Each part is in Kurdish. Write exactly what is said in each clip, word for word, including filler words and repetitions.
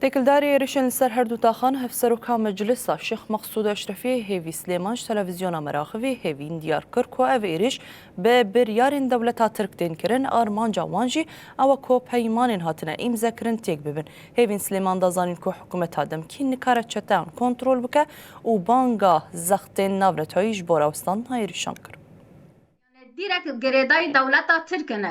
Têkildarî êrişên li ser her du taxan Hevseroka Meclisa Şêx Meqsûd Eşrefî Hêvî Silêman ji televîzyona Meraxivî Hêvîn diyar kir ku ev êriş bi biryarên dewleta Tirk tên kirin, armanca wan jî ew e ku peymanên hatine îmzekirin têk bibin. Hêvîn Silêman da zanîn ku hikûmeta demkî nikare çeteyan kontrol bike û banga zextên navneteweyî ji bo rawestandina êrişan kir. Dîrek girêdayî dewleta Tirk in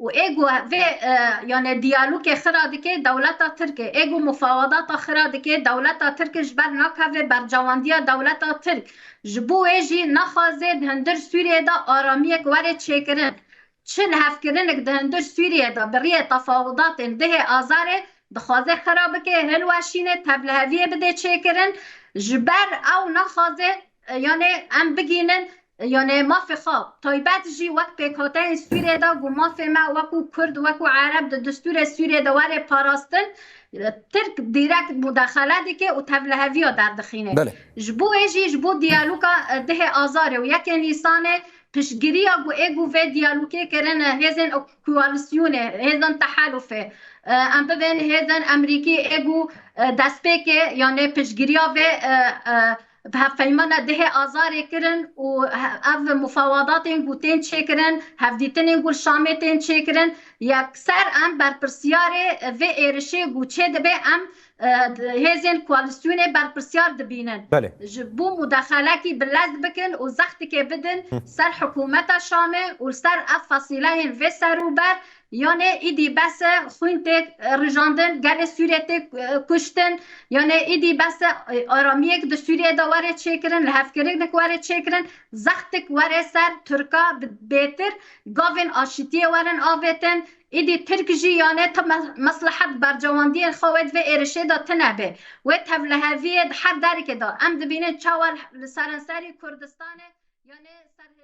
û ê ku vê, e, yani diyalogê xira dike dewleta Tirk e, ê ku mufawedata xira dike dewleta Tirk e, ji ber nakeve bercewandiya dewleta Tirk. Ji bo wê jî naxwaze di hundir Sûriyê de aramiyek were çêkirin. Çi lihevkirinek di hundir Sûriyê de bi riyê tefawudatên dihê Azarê dixwaze xira bike, hilweşîne, tevliheviyê bide çêkirin. Ji ber ew naxwaze, e, yani em bigînin, yani mafê xwe, taybet jî wek pêkhateyên Sûriyê de ku mafê me wekû Kurd, wekû Ereb di destûrê Sûriyê de were parastin, Tirk dîrek mudexele dike û tevliheviya derdixîne. Belê. Ji bo wê jî, ji bo diyaloga, e, dihê Azarê û yekê Nîsanê piştgiriya ku ê ku vê diyalogê kirin, e, hêzên koalîsyonê, hêzên tehelufê, e, em bibên hêzên Emerîkî ê ku, e, destpêkê, yani piştgiriya vê, e, e, bi hevpeymana dihê Azarê kirin û he-, ev mufawadatên ku tên çêkirin, hevdîtinên ku li Şamê tên çêkirin, yekser em berpirsiyarê vê êrişê ku çêdibe em, e, hêzên koalîsyonê berpirsiyar dibînin. Belê. Ji bo mudexelekî bi lez bikin û zextikê bidin Hı. ser hikûmeta Şamê û li ser ev fesîleyên vê serûber, Yanê îdî bes e xwîn tê, e, rijandin, gelê Sûriyê tê, e, kuştin. Yanê îdî bes e, e, aramiyek di Sûriyê de were çêkirin, lihevkirinek were çêkirin, zextik were ser Tirka bi-, bêtir, gavên aşitiyê werin avêtin. Îdî Tirk jî yanê ti me-, meslehet bercewandiyên xwe wê di vê êrişê de tine be. Wê tevliheviyê di her derekê de. Em dibînin çawa li serenserî Kurdistanê, yanê ser